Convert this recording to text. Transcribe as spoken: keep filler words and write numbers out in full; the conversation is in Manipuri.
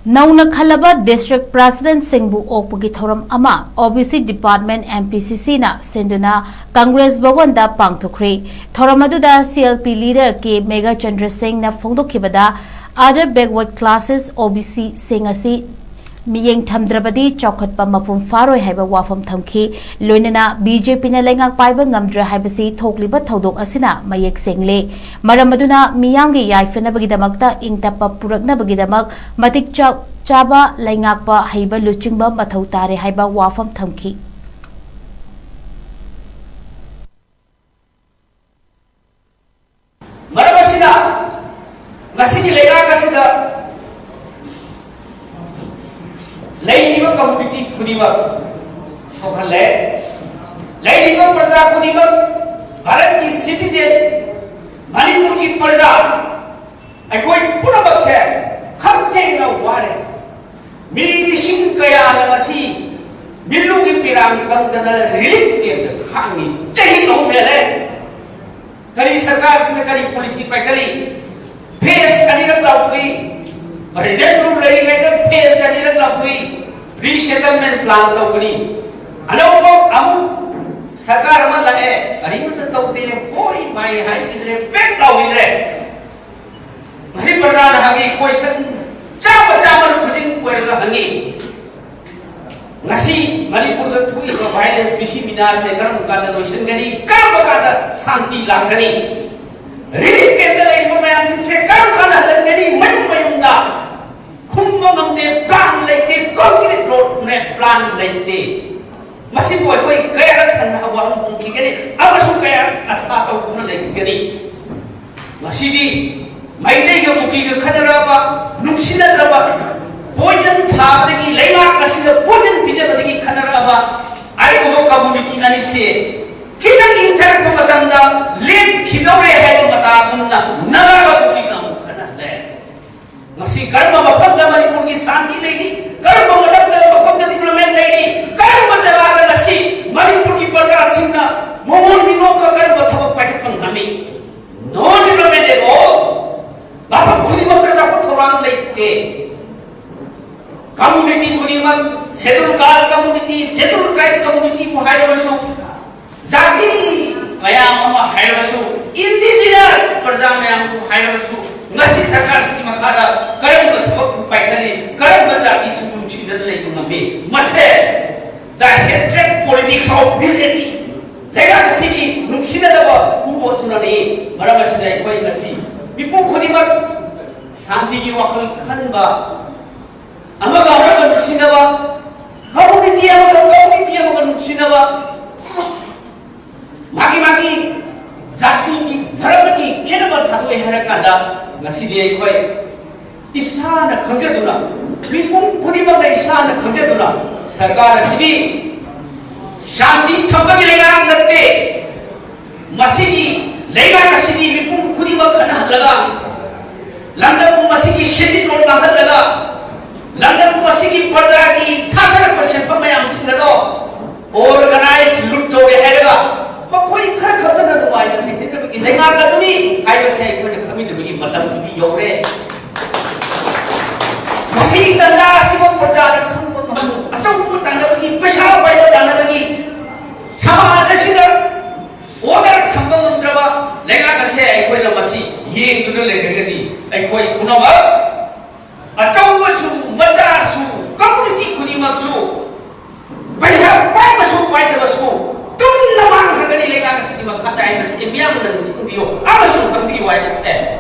ꯅꯧꯅ ꯈꯜꯂꯕ district presidentꯁꯤꯡꯕꯨ ꯑꯣꯛꯄꯒꯤ ꯊꯧꯔꯝ ꯑꯃ OBC department MPCCꯅ ꯁꯤꯟꯗꯨꯅ Congress ꯚꯕꯟꯗ ꯄꯥꯡꯊꯣꯛꯈ꯭ꯔꯦ꯫ ꯊꯧꯔꯝ ꯑꯗꯨꯗ CLP leader K ꯃꯦꯘꯆꯟꯗ꯭ꯔ ꯁꯤꯡꯅ ꯐꯣꯡꯗꯣꯛꯈꯤꯕꯗ, other backward classes OBCꯁꯤꯡ ꯑꯁꯤ ꯃꯤꯠꯌꯦꯡ ꯊꯝꯗ꯭ꯔꯕꯗꯤ ꯆꯥꯎꯈꯠꯄ ꯃꯄꯨꯡ ꯐꯥꯔꯣꯏ ꯍꯥꯏꯕ ꯋꯥꯐꯝ ꯊꯝꯈꯤ꯫ ꯂꯣꯏꯅꯅ BJPꯅ ꯂꯩꯉꯥꯛ ꯄꯥꯏꯕ ꯉꯝꯗ꯭ꯔꯦ ꯍꯥꯏꯕꯁꯤ ꯊꯣꯛꯂꯤꯕ ꯊꯧꯗꯣꯛ ꯑꯁꯤꯅ ꯃꯌꯦꯛ ꯁꯦꯡꯂꯦ꯫ ꯃꯔꯝ ꯑꯗꯨꯅ ꯃꯤꯌꯥꯝꯒꯤ ꯌꯥꯏꯐꯅꯕꯒꯤꯗꯃꯛꯇ ꯏꯪ ꯇꯞꯄ ꯄꯨꯔꯛꯅꯕꯒꯤꯗꯃꯛ ꯃꯇꯤꯛ ꯆꯥ-, ꯆꯥꯕ ꯂꯩꯉꯥꯛꯄ ꯍꯩꯕ ꯂꯨꯆꯤꯡꯕ ꯃꯊꯧ ꯇꯥꯔꯦ ꯍꯥꯏꯕ ꯋꯥꯐꯝ ꯊꯝꯈꯤ꯫ ꯃꯔꯝ ꯑꯁꯤꯅ ꯉꯁꯤꯒꯤ ꯂꯩꯉꯥꯛ ꯑꯁꯤꯗ ꯂꯩꯔꯤꯕ community ꯈꯨꯗꯤꯡꯃꯛ ꯁꯣꯛꯍꯜꯂꯦ꯫ ꯂꯩꯔꯤꯕ ꯄ꯭ꯔꯖꯥ ꯈꯨꯗꯤꯡꯃꯛ, ꯚꯥꯔꯠꯀꯤ citizen, ꯃꯅꯤꯄꯨꯔꯒꯤ ꯄ꯭ꯔꯖꯥ, ꯑꯩꯈꯣꯏ ꯄꯨꯝꯅꯃꯛꯁꯦ ꯈꯝ ꯊꯦꯡꯅ ꯋꯥꯔꯦ꯫ ꯃꯤ ꯂꯤꯁꯤꯡ ꯀꯌꯥꯅ ꯉꯁꯤ ꯃꯤꯠꯂꯨꯒꯤ ꯄꯤꯔꯥꯡ ꯀꯪꯗꯅ relief campꯇ ꯈꯥꯡꯉꯤ꯫ ꯆꯍꯤ ꯑꯍꯨꯝ ꯍꯦꯜꯂꯦ꯫ ꯀꯔꯤ ꯁꯔꯀꯥꯔꯁꯤꯅ ꯀꯔꯤ policy ꯄꯥꯏꯈꯠꯂꯤ? Phase ꯑꯅꯤꯔꯛ ꯂꯥꯎꯊꯣꯛꯏ꯫ President rule ꯂꯩꯔꯤꯉꯩꯗ phase ꯑꯅꯤꯔꯛ ꯂꯥꯎꯊꯣꯛꯏ꯫ Resettlement plan ꯇꯧꯒꯅꯤ꯫ ꯑꯅꯧꯕ ꯑꯃꯨꯛ ꯁꯔꯀꯥꯔ ꯑꯃ ꯂꯥꯛꯑꯦ, ꯀꯔꯤꯃꯠꯇ ꯇꯧꯗꯦ, ꯍꯣꯏ ꯃꯥꯏ ꯍꯥꯏꯈꯤꯗ꯭ꯔꯦ, ꯄꯦꯛ ꯂꯥꯎꯈꯤꯗ꯭ꯔꯦ꯫ ꯃꯁꯤ ꯄ꯭ꯔꯖꯥꯅ ꯍꯪꯉꯤ, question ꯆꯥꯝꯃ ꯆꯥꯝꯃ ꯈꯨꯗꯤꯡ ꯑꯣꯏꯔꯒ ꯍꯪꯉꯤ꯫ ꯉꯁꯤ ꯃꯅꯤꯄꯨꯔꯗ ꯊꯣꯛꯏꯕ violence, ꯃꯤꯁꯤ ꯃꯤꯅꯥꯁꯦ ꯀꯔꯝꯕ ꯀꯥꯟꯗ ꯂꯣꯏꯁꯤꯟꯒꯅꯤ? ꯀꯔꯝꯕ ꯀꯥꯟꯗ ꯁꯥꯟꯇꯤ ꯂꯥꯛꯀꯅꯤ? Relief campꯇ ꯂꯩꯔꯤꯕ ꯃꯌꯥꯝꯁꯤꯡꯁꯦ ꯀꯔꯝ ꯀꯥꯟꯗ ꯍꯜꯍꯟꯒꯅꯤ ꯃꯌꯨꯝ ꯃꯌꯨꯝꯗ? ꯈꯨꯝꯕ ꯉꯝꯗꯦ, plan ꯂꯩꯇꯦ, concrete road map plan ꯂꯩꯇꯦ꯫ ꯃꯁꯤꯕꯨ ꯑꯩꯈꯣꯏ ꯀꯌꯥꯔꯛ ꯍꯟꯅ ꯋꯥꯍꯪ ꯍꯪꯈꯤꯒꯅꯤ ꯑꯃꯁꯨꯡ ꯀꯌꯥ ꯑꯁꯥ ꯇꯧꯗꯨꯅ ꯂꯩꯈꯤꯒꯅꯤ? ꯉꯁꯤꯗꯤ ꯃꯩꯇꯩꯒ ꯀꯨꯀꯤꯒ ꯈꯠꯅꯔꯛꯑꯕ, ꯅꯨꯡꯁꯤꯅꯗ꯭ꯔꯕ, poison ꯊꯥꯕꯗꯒꯤ, ꯂꯩꯉꯥꯛ ꯑꯁꯤꯗ poison ꯄꯤꯖꯕꯗꯒꯤ ꯈꯠꯅꯔꯛꯑꯕ ꯑꯔꯤꯕ community ꯑꯅꯤꯁꯦ ꯈꯤꯇꯪ ꯏꯪꯊꯔꯛꯄ ꯃꯇꯝꯗ ꯂꯦꯞꯈꯤꯗꯧꯔꯦ ꯍꯥꯏꯕ ꯃꯇꯥꯒꯨꯝꯅ ꯅꯥꯒꯥꯒ ꯀꯨꯀꯤꯒ ꯑꯃꯨꯛ ꯈꯠꯅꯍꯜꯂꯦ꯫ ꯉꯁꯤ ꯀꯔꯝꯕ ꯃꯐꯝꯗ ꯃꯅꯤꯄꯨꯔꯒꯤ ꯁꯥꯟꯇꯤ ꯂꯩꯔꯤ? ꯀꯔꯝꯕ ꯃꯐꯝꯗ, ꯃꯐꯝꯗ development ꯂꯩꯔꯤ? ꯀꯔꯝꯕ ꯖꯒꯥꯗ ꯉꯁꯤ ꯃꯅꯤꯄꯨꯔꯒꯤ ꯄ꯭ꯔꯖꯥꯁꯤꯡꯅ ꯃꯣꯃꯣꯟ ꯃꯤꯅꯣꯛꯀ ꯀꯔꯝꯕ ꯊꯕꯛ ꯄꯥꯏꯈꯠꯄ ꯉꯝꯃꯤ? No development at all. ꯃꯐꯝ ꯈꯨꯗꯤꯡꯃꯛꯇ ꯆꯥꯎꯈꯠ ꯊꯧꯔꯥꯡ ꯂꯩꯇꯦ꯫ Community ꯈꯨꯗꯤꯡꯃꯛ, Scheduled Caste community, Scheduled Tribe communityꯕꯨ ꯍꯥꯏꯔꯕꯁꯨ, ꯖꯥꯇꯤ ꯃꯌꯥꯝ ꯑꯃ ꯍꯥꯏꯔꯕꯁꯨ, indigenous ꯄ꯭ꯔꯖꯥ ꯃꯌꯥꯝꯕꯨ ꯍꯥꯏꯔꯕꯁꯨ, ꯉꯁꯤ ꯁꯔꯀꯥꯔꯁꯤꯒꯤ ꯃꯈꯥꯗ ꯀꯔꯝꯕ ꯊꯕꯛꯄꯨ ꯄꯥꯏꯈꯠꯂꯤ, ꯀꯔꯝꯕ ꯖꯥꯇꯤꯁꯤꯕꯨ ꯅꯨꯡꯁꯤꯅꯗꯅ ꯂꯩꯕ ꯉꯝꯃꯤ? ꯃꯁꯦ the hatred politics of BJP, ꯂꯩꯉꯥꯛ ꯑꯁꯤꯒꯤ ꯅꯨꯡꯁꯤꯅꯗꯕ ꯄꯨꯕ ꯑꯗꯨꯅꯅꯤ꯫ ꯃꯔꯝ ꯑꯁꯤꯅ ꯑꯩꯈꯣꯏ ꯉꯁꯤ ꯃꯤꯄꯨꯝ ꯈꯨꯗꯤꯡꯃꯛ ꯁꯥꯟꯇꯤꯒꯤ ꯋꯥꯈꯜ ꯈꯟꯕ, ꯑꯃꯒ ꯑꯃꯒ ꯅꯨꯡꯁꯤꯅꯕ, community ꯑꯃꯒ community ꯑꯃꯒ ꯅꯨꯡꯁꯤꯅꯕ, ꯃꯥꯒꯤ ꯃꯥꯒꯤ ꯖꯥꯇꯤꯒꯤ, ꯙꯔꯃꯒꯤ ꯈꯦꯠꯅꯕ ꯊꯥꯗꯣꯛꯑꯦ ꯍꯥꯏꯔꯀꯥꯟꯗ, ꯉꯁꯤꯗꯤ ꯑꯩꯈꯣꯏ ꯏꯁꯥꯅ ꯈꯪꯖꯗꯨꯅ, ꯃꯤꯄꯨꯝ ꯈꯨꯗꯤꯡꯃꯛꯅ ꯏꯁꯥꯅ ꯈꯪꯖꯗꯨꯅ, ꯁꯔꯀꯥꯔ ꯑꯁꯤꯒꯤ ꯁꯥꯟꯇꯤ ꯊꯝꯕꯒꯤ ꯂꯩꯉꯥꯛ ꯅꯠꯇꯦ꯫ ꯃꯁꯤꯒꯤ ꯂꯩꯉꯥꯛ ꯑꯁꯤꯒꯤ ꯃꯤꯄꯨꯝ ꯈꯨꯗꯤꯡꯃꯛ ꯈꯠꯅꯍꯜꯂꯒ, ꯂꯝꯗꯝ ꯑꯁꯤꯒꯤ ꯁꯦꯟꯃꯤꯠꯂꯣꯟ ꯃꯥꯡꯍꯜꯂꯒ, ꯂꯝꯗꯝ ꯑꯁꯤꯒꯤ ꯄ꯭ꯔꯖꯥꯒꯤ ꯊꯥꯗꯔꯛꯄ ꯁꯦꯟꯐꯝ ꯃꯌꯥꯝꯁꯤꯡ ꯑꯗꯣ organize ꯂꯨꯠ ꯇꯧꯔꯦ ꯍꯥꯏꯔꯒ, ꯃꯈꯣꯏ ꯈꯔ ꯈꯛꯇꯅ ꯅꯨꯡꯉꯥꯏꯅ ꯂꯩꯍꯟꯅꯕꯒꯤ ꯂꯩꯉꯥꯛ ꯑꯗꯨꯅꯤ ꯍꯥꯏꯕꯁꯦ ꯑꯩꯈꯣꯏꯅ ꯈꯪꯃꯤꯟꯅꯕꯒꯤ ꯃꯇꯝꯗꯨꯗꯤ ꯌꯧꯔꯦ꯫ ꯃꯁꯤꯒꯤ ꯇꯥꯟꯖꯥ ꯑꯁꯤꯕꯨ ꯄ꯭ꯔꯖꯥꯅ ꯈꯪꯕ ꯃꯍꯜ, ꯑꯆꯧꯕ ꯇꯥꯟꯅꯕꯒꯤ, ꯄꯩꯁꯥ ꯄꯥꯏꯕ ꯇꯥꯟꯅꯕꯒꯤ, ꯁꯃꯥꯖ ꯑꯁꯤꯗ order ꯊꯝꯕ ꯉꯝꯗ꯭ꯔꯕ ꯂꯩꯉꯥꯛ ꯑꯁꯦ ꯑꯩꯈꯣꯏꯅ ꯃꯁꯤ ꯌꯦꯡꯗꯨꯅ ꯂꯩꯔꯒꯗꯤ, ꯑꯩꯈꯣꯏ ꯄꯨꯝꯅꯃꯛ, ꯑꯆꯧꯕꯁꯨ, ꯃꯆꯥꯁꯨ, community ꯈꯨꯗꯤꯡꯃꯛꯁꯨ, ꯄꯩꯁꯥ ꯄꯥꯏꯕꯁꯨ ꯄꯥꯏꯗꯕꯁꯨ, ꯇꯨꯝꯅ ꯃꯥꯡꯈ꯭ꯔꯒꯅꯤ ꯂꯩꯉꯥꯛ ꯑꯁꯤꯒꯤ ꯃꯈꯥꯗ ꯍꯥꯏꯕꯁꯤ ꯃꯤꯌꯥꯝꯅ ꯅꯤꯡꯁꯤꯡꯕꯤꯌꯨ ꯑꯃꯁꯨꯡ ꯈꯪꯕꯤꯌꯨ ꯍꯥꯏꯕꯁꯦ